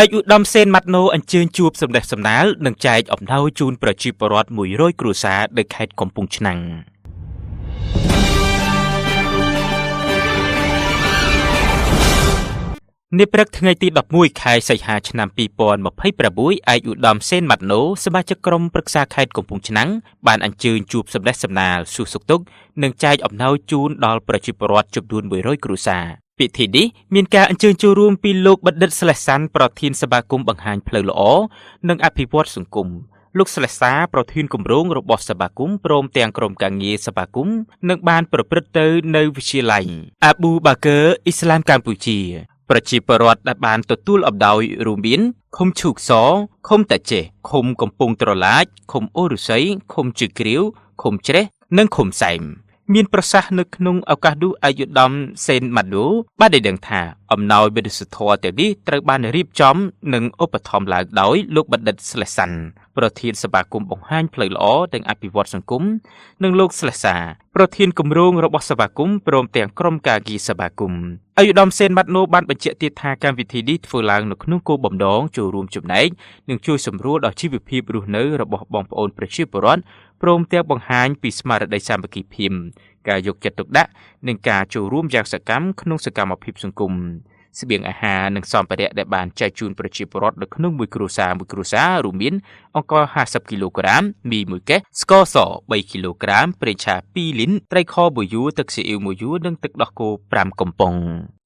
ឯកឧត្តមសេនម៉ាត់ណូអញ្ជើញជួបសម្ដេះសម្ដាលនិងចែកអំណោយជូនប្រជាពលរដ្ឋ100គ្រួសារនៅខេត្តកំពង់ឆ្នាំងនាព្រឹកថ្ងៃទី11ខែសីហាឆ្នាំ2026ឯកឧត្តមសេនម៉ាត់ណូសមាជិកក្រុមប្រឹក្សាខេត្តកំពង់ឆ្នាំងបានអញ្ជើញជួបសម្ដេះសម្ដាលសួរសុខទុក្ខនិងចែកអំណោយជូនដល់ប្រជាពលរដ្ឋចំនួន100គ្រួសារ។ ពិធីនេះមានការអញ្ជើញចូលរួមពីលោកបណ្ឌិតស្លេះសាន់ប្រធានសមាគមបង្ហាញផ្លូវល្អនិងអភិវឌ្ឍសង្គមលោកស្លេះសាប្រធានគម្រោងរបស់សមាគមព្រមទាំងក្រុមការងារសមាគមនឹងបានប្រព្រឹត្តទៅនៅវិទ្យាល័យអាប៊ូបាកើអ៊ីស្លាមកម្ពុជា។ ប្រជាពលរដ្ឋដែលបានទទួលអំណោយរួមមានឃុំឈូកសឃុំតាចេះឃុំកំពង់ត្រឡាចឃុំអូរុស័យឃុំជើគ្រាវឃុំច្រេះនិងឃុំសែម។ មានប្រសាសន៍នៅក្នុងឱកាសនោះអាយុដំសេនម៉ាដូបានឲ្យដឹងថាអំណោយមនុស្សធម៌ទាំងនេះត្រូវបានរៀបចំនិងឧបត្ថម្ភឡើងដោយលោកបណ្ឌិតស្លេះសាន់ប្រធានសមាគមបង្ហាញផ្លូវល្អនិងអភិវឌ្ឍសង្គមនិងលោកស្លេះសាប្រធានគម្រោងរបស់សមាគមព្រមទាំងក្រុមការងារសមាគម។ អាយុដំសេនម៉ាត់ណូបានបញ្ជាក់ទៀតថាកម្មវិធីនេះធ្វើឡើងនៅក្នុងគោលបំណងចូលរួមចំណែកនិងជួយសម្រួលដល់ជីវភាពរស់នៅរបស់បងប្អូនប្រជាពលរដ្ឋព្រមទាំងបង្ហាញពីស្មារតីសាមគ្គីភាពការយកចិត្តទុកដាក់និងការចូលរួមយ៉ាងសកម្មក្នុងសកម្មភាពសង្គម។ ស្បៀងអាហារនិងសម្ភារៈដែលបានចែកជូនប្រជាពលរដ្ឋនៅក្នុងមួយគ្រួសារមួយគ្រួសាររួមមានអង្ករ50គីឡូក្រាមមីមួយកេះស្ករស3គីឡូក្រាមប្រេងឆា2លីត្រត្រីខ1យួរទឹកស៊ីអ៊ីវ1យួរនិងទឹកដោះគោ5កំប៉ុង។